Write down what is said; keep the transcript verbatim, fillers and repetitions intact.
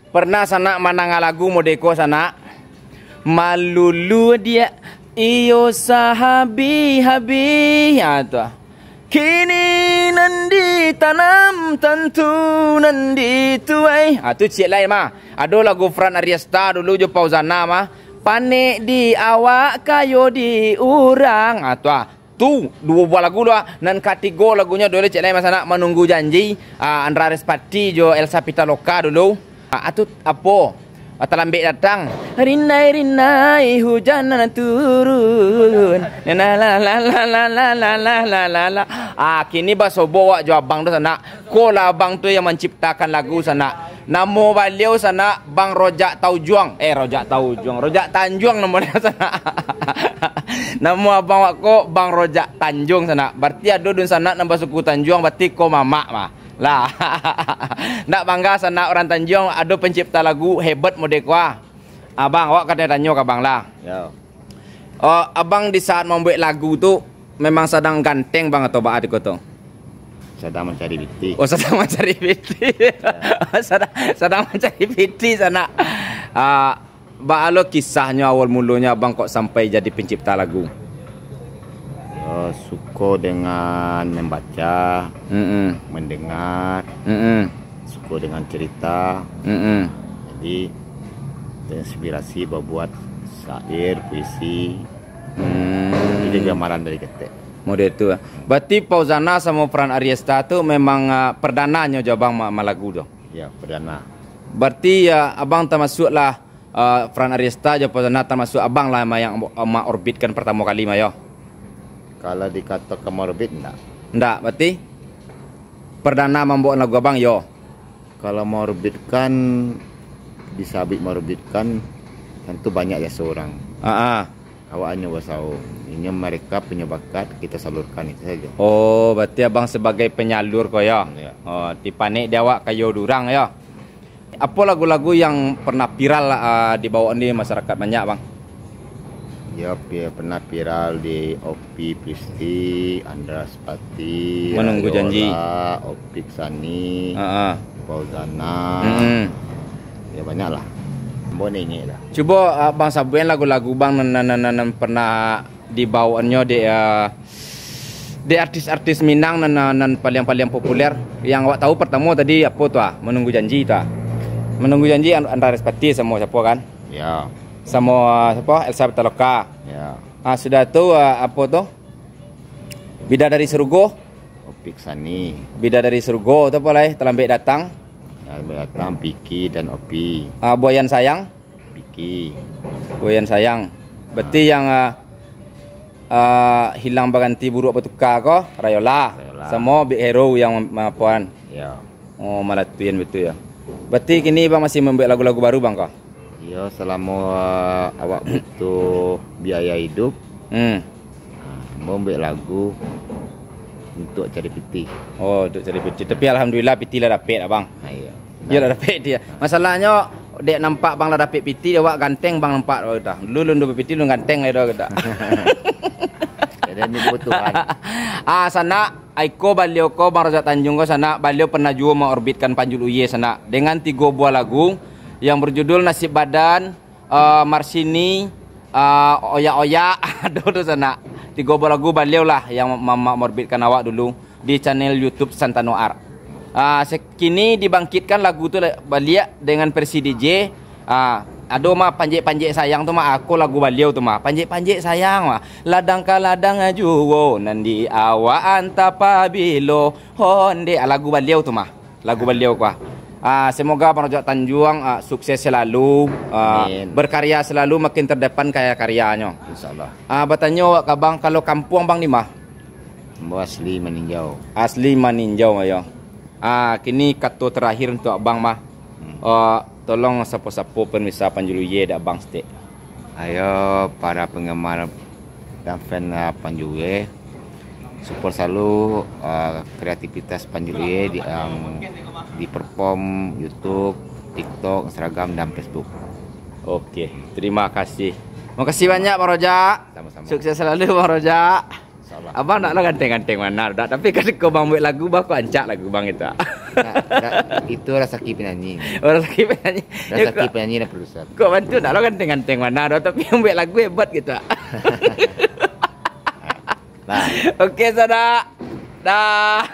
Pernah sanak mandanga lagu mode ko sanak? Malulu diak, iyo sahabih-habih. Ha, tu ah. Kini nan ditanam tantu nan dituai. Ha, tu ciek lai mah. Ado lagu Fran Ariesta dulu jo Fauzana mah. Panek di awak kayo di urang. Ha, tu ah. Tu, duo buah lagu tu ah. Nan katigo lagunyo dulu ciek lai mah sanak, Manunggu Janji, ah, Andra Respati jo Elsa Pitaloka dulu. Ah, tu apo? Ah, talambek datang. Rinai-rinai hujan nan turun. Na, la, la, la. Ah, kini basobo awak jo abang tu sanak. Ko lah abang tu yang manciptakan lagu sanak. Namo baliau sanak Bang Rojak Taujuang. Eh, Rojak Taujuang. Rojak Tanjuang namo baliau sanak. Namo abang wak ko Bang Rojak Tanjuang sanak. Berarti ado dunsanak nan basuku Tanjuang, berarti ko mamak mah. Lah. Ndak bangga sanak urang Tanjuang ado pencipta lagu hebat mode ko ah. Abang, awak ka tanyo ka abang lah. Yo. Oh, abang di saat mambuek lagu tu memang sadang ganteng bang atau baa di koto? Sadang mancari pitih. Oh, sadang mancari pitih. Sadang, sadang mancari pitih sanak. Ah, baa lo kisahnyo awal mulonyo abang kok sampai jadi pencipta lagu? Yo, suko dengan membaca, Mm-mm. mendengar, Mm-mm. suko dengan cerita. Mm-mm. Jadi, terinspirasi babuat syair, puisi. Hmm. Jadi gambaran dari ketek. Model tu lah. Berarti Fauzana samo Fran Ariesta tu memang, ah, perdananyo jo abang ma-, malagu tu? Ya, perdana. Berarti, ya, abang termasuklah, ah, Fran Ariesta jo Fauzana termasuk abang lah ma-, yang, ah, maorbitkan pertamo kali mah, yo? Kalau dikatokan maorbit, ndak. Ndak, berarti perdana mambaok lagu abang, yo? Kalau maorbitkan, disabik maorbitkan, tentu banyak jasa urang. Ah, ah. Awak hanyo basawo. Inyo mereka punyo bakat, kita salurkan itu sajo. Oh, berarti abang sebagai penyalur ko, yo? Ya. Oh, tipanek di awak kayo durang, yo? Apo lagu-lagu yang pernah viral, ah, dibawakan di masyarakat banyak, bang? Ya, pi-, pernah viral di Opi Pristi, Andra Respati, Menunggu Rayo Janji. Ola, Opik Sani, Heeh. Fauzana. Mm-mm. Ya, banyak lah. Ambo ni ingek lah. Cubo, ah, bang sabuikan lagu-lagu bang nan, nan, nan, nan, nan pernah dibawakannyo dek, ah, dek artis-artis Minang nan, nan, nan paliang-paliang populer. Yang awak tahu pertamo tadi apo tu ah? Menunggu Janji tu ah. Menunggu Janji An-, Andra Respati samo siapo kan? Ya. Samo, ah, siapo? Elsa Pitaloka. Ya. Ah, sudah tu, ah, apo tu? Bidadari Surugo. Opik Sani. Bidadari Surugo tu apo lai? Talambek Datang. Talambek Datang, Piki dan Opi. Ah, Buayan Sayang. Piki. Buayan Sayang. Berarti yang, ah, ah, hilang baganti buruak batuka ko, Rayola. Rayola. Samo Big Hero yang ma-, apoan. Ya. Oh, malatuian betul ya. Berarti kini bang masih mambuek lagu-lagu baru bang ko? Iyo, salamo, ah, awak butuh biaya hidup, Hmm. ah, mambuek lagu untuk cari pitih. Oh, untuk cari pitih. Tapi alhamdulillah pitih lah dapek lah bang. Ah, iyo. Iyo lah dapek pitih. Masalahnya dek nampak bang lah dapek pitih, awak ganteng bang nampak dah. Dulu lun dapek pitih lun ganteng lah dah kita. Jadi ini kebutuhan. Ah, sanak, aiko baliau ko, Bang Razak Tanjung ko, sanak, baliau pernah juo maorbitkan Panjul Uye, sanak, dengan tigo buah lagu yang berjudul Nasib Badan, eh, Marsini, eh, Oyak-Oyak, ado tu, sanak. Tigo buah lagu baliau lah yang ma-, ma-, maorbitkan awak dulu di channel YouTube Santano Art. Ah, se-, kini dibangkitkan lagu tu la-, baliak dengan versi D J. Ah, ado mah Panjek-panjek Sayang tu mah, ako lagu baliau tu mah. Panjek-panjek Sayang mah. Ladang ka ladang juo nan di awak antah pabilo. Honde, ah, lagu baliau tu mah. Lagu baliau kuah. Ah, semoga Bang Rojak Tanjuang, ah, sukses selalu, ah, Amin. berkarya selalu, makin terdepan karya-karyanya. Insyaallah. Ah, batanyo awak ka Bang, kalau kampuang Bang di mah? Ambo asli Maninjau. Asli Maninjau, ayo. Ah, kini kato terakhir untuk Abang mah. Hmm. Ah, tolong sapo-sapo pemirsa Panjuluye dak Abang setek. Ayo, para penggemar dan fan, ah, Panjuluye, support selalu, ah, kreativitas Panjuluye di, am, di platform YouTube, TikTok, Instagram, dan Facebook. Oke, terima kasih. Makasih banyak, Bang Rojak. Sama-sama. Sukses selalu, Bang Rojak. Insyaallah. Abang nak lah ganteng-ganteng mana dak, tapi kan kau bang buat lagu, bah, kau ancak lagu bang itu. Nah, nah, itu rasaki penyanyi. Orang sakit penyanyi. Ya, Rasaki kok, penyanyi dan produser. Kok bantu nak lo ganteng-ganteng mana doh, tapi yang buat lagu hebat gitu. Nah, Oke, saudara. Dah.